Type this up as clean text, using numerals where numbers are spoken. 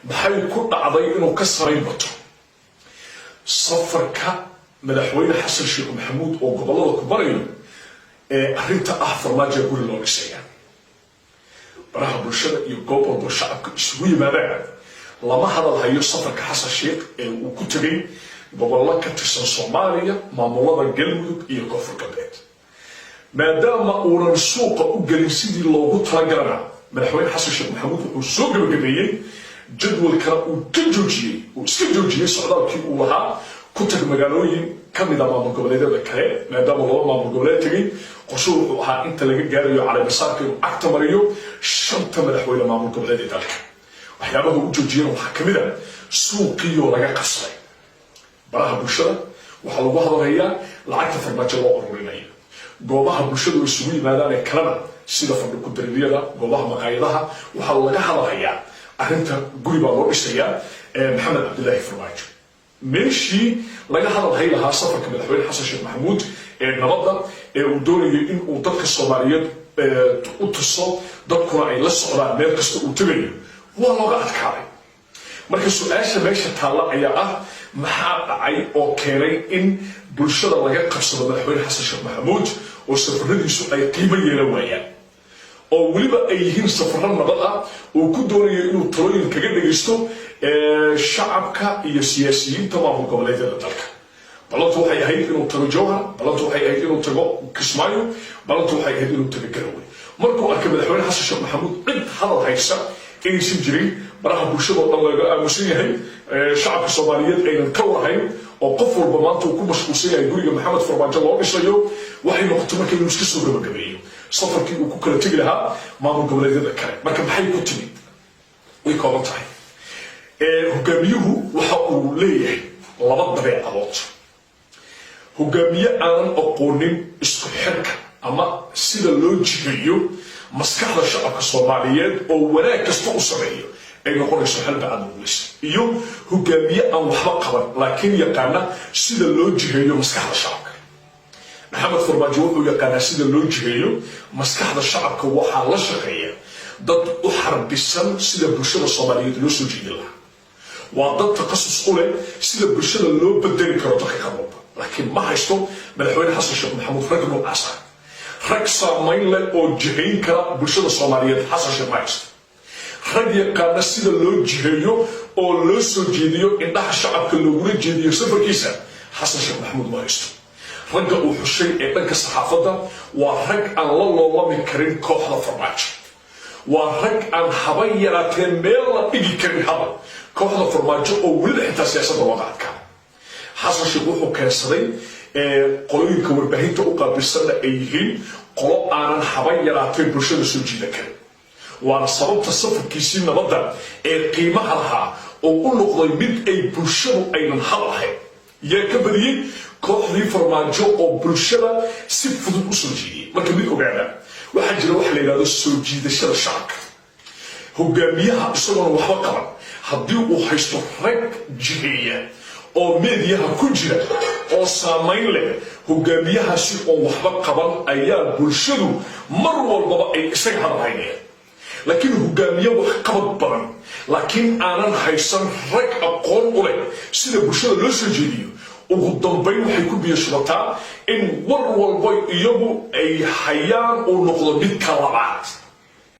Maxay ku dhacday inuu ka samayn bato safarka Madaxweyne Xasan Sheekh Maxamuud oo gobollada ku barayo ee arrinta ah Farmaajo guri loo dhisaya? Baraha bulshada iyo goob walbo shacabka isugu yimaadaan lama hadal hayo safarka Xasan Sheekh ee uu ku tegay gobollo ka tirsan Soomaaliya, maamulada Galmudug iyo Koonfur Galbeed, maadaama uunan suuqa u gelin sidii loogu talagalana. Madaxweyne Xasan Sheekh Maxamuud wuxuu soo gabagabeeyey jadwalkana uu ka joojiyey, uu iska joojiyey socdaalkii uu lahaa ku tag magaalooyin ka mid a maamul goboleedyada kale, maadaama laba maamul goboleed tegay. Qorshuhu wuxuu ahaa inta laga gaarayo caleemasaarka inuu cagta mariyo shanta madaxweyne maamul goboleed ee dalka. Waxyaabaha u joojiyeen waxaa ka mid a suuqiiyoo laga qabsaday. Baraha bulshada waxaa lagu hadalhayaa lacagta Farmaajo loo ururinayo. Goobaha bulshadu isugu yimaadaan ee kalena, sida fadhi ku-dariiryada, goobaha maqaayadaha, waxaa laga hadalhayaa arrinta guri baa loo dhisayaa Maxamed Cabdilaahi Farmaajo, meeshii laga hadal hay lahaa safarka Madaxweyne Xasan Sheekh Maxamuud ee nabadda ee uu doonayo in uu dadka Soomaaliyeed u tuso, dadkuna ay la socdaan meel kasta uu tegayo. Waa looga adkaaday. Marka su-aasha meesha taalla ayaa ah: maxaa dhacay oo keenay in bulshada laga qabsado Madaxweyne Xasan Sheekh Maxamuud oo safaradiisu ay qiimo yeelan waayaan, oo weliba ay yihiin safarro nabad ah oo ku doonayo inuu talooyin kaga dhagaysto shacabka iyo siyaasiyiinta maamul goboleedyada dalka? Ballantu waxay ahayd inuu tago Jowhar, ballantu waxay ahayd inuu tago Kismaayo, ballantu waxay ahayd inuu tago Garowe. Markuu arkay Madaxweyne Xasan Sheekh Maxamuud cid hadal haysa inaysan jirin, baraha bulshadoo dhan laga aamusan yahay, shacabka Soomaaliyeed aynan ka warhayn, oo qof walba maanta uu ku mashquulsan yahay guriga Maxamed Farmaajo loo dhisayo, waxay noqotay marka inuu iska soo gabagabeeyo safarkii uu ku kala tegi lahaa maamul goboleedyada kale. Marka maxay ku timid? Way kooban tahay. Hogaamiyuhu waxa uu leeyahay laba dabeecadood. Hogaamiye aanan aqoonin isku xirka ama sida loo jiheeyo maskaxda shacabka Soomaaliyeed oo wanaag kasta u sameeyo ay noqonayso halbacad muqlis, iyo hogaamiye aan waxba qaban laakiin yaqaana sida loo jiheeyo maskaxda shacabka. Maxamed Farmaajo wuxuu yaqaanaa sida loo jiheeyo maskaxda shacabka. Waxaa la shaqeeya dad u xarbisan sida bulshada Soomaaliyeed loo soo jeedin lahaa. Waa dad takhasus u leh sida bulshada loo bedeli karo daqiiqad walba. Laakiin ma haysto Madaxweyne Xasan Sheekh Maxamuud rag noocaas ah. Rag saamayn leh oo jihayn kara bulshada Soomaaliyeed Xasan Sheekh ma haysto. Rag yaqaana sida loo jiheeyo oo loo soo jeediyo indhaha shacabka loogula jeediyo safarkiisa Xasan Sheekh Maxamuud ma haysto. Ragga uu xushay ee dhanka saxaafadda waa rag aan la loolami karin kooxda Farmaajo. Waa rag aan haba yaraatee meel la dhigi karin hadal kooxda Farmaajo, oo weliba xitaa siyaasadda looga adkaa. Xasan Sheekh wuxuu keensaday qolooyinka warbaahinta u qaabilsanna ay yihiin qolo aanan haba yaraatee bulshada soo jiidan karin. Waana sababta safarkiisii nabadda ee qiimaha lahaa oo u noqday mid ay bulshadu aynan hadal ahayn. Yaa ka badiyey? Kooxdii Farmaajo oo bulshada si fudud u soo jiidiyey. Marka mid ogaada: waxaa jira waxa la yidhahdo soo jiidashada shacabka. Hogaamiyaha isagoona waxba qaban, haddii uu haysto rag jiheeya oo meediyaha ku jira oo saamayn leh, hogaamiyahaasi oo waxba qaban ayaa bulshadu mar walbaba ay isaga hadal haynayaan. Laakiin hogaamiye wax qabad badan laakiin aanan haysan rag aqoon u leh sida bulshada loo soo jeediyo, ugu dambayn waxay ku biyo shubataa in war walba iyagu ay hayaan uu noqdo midka labaad.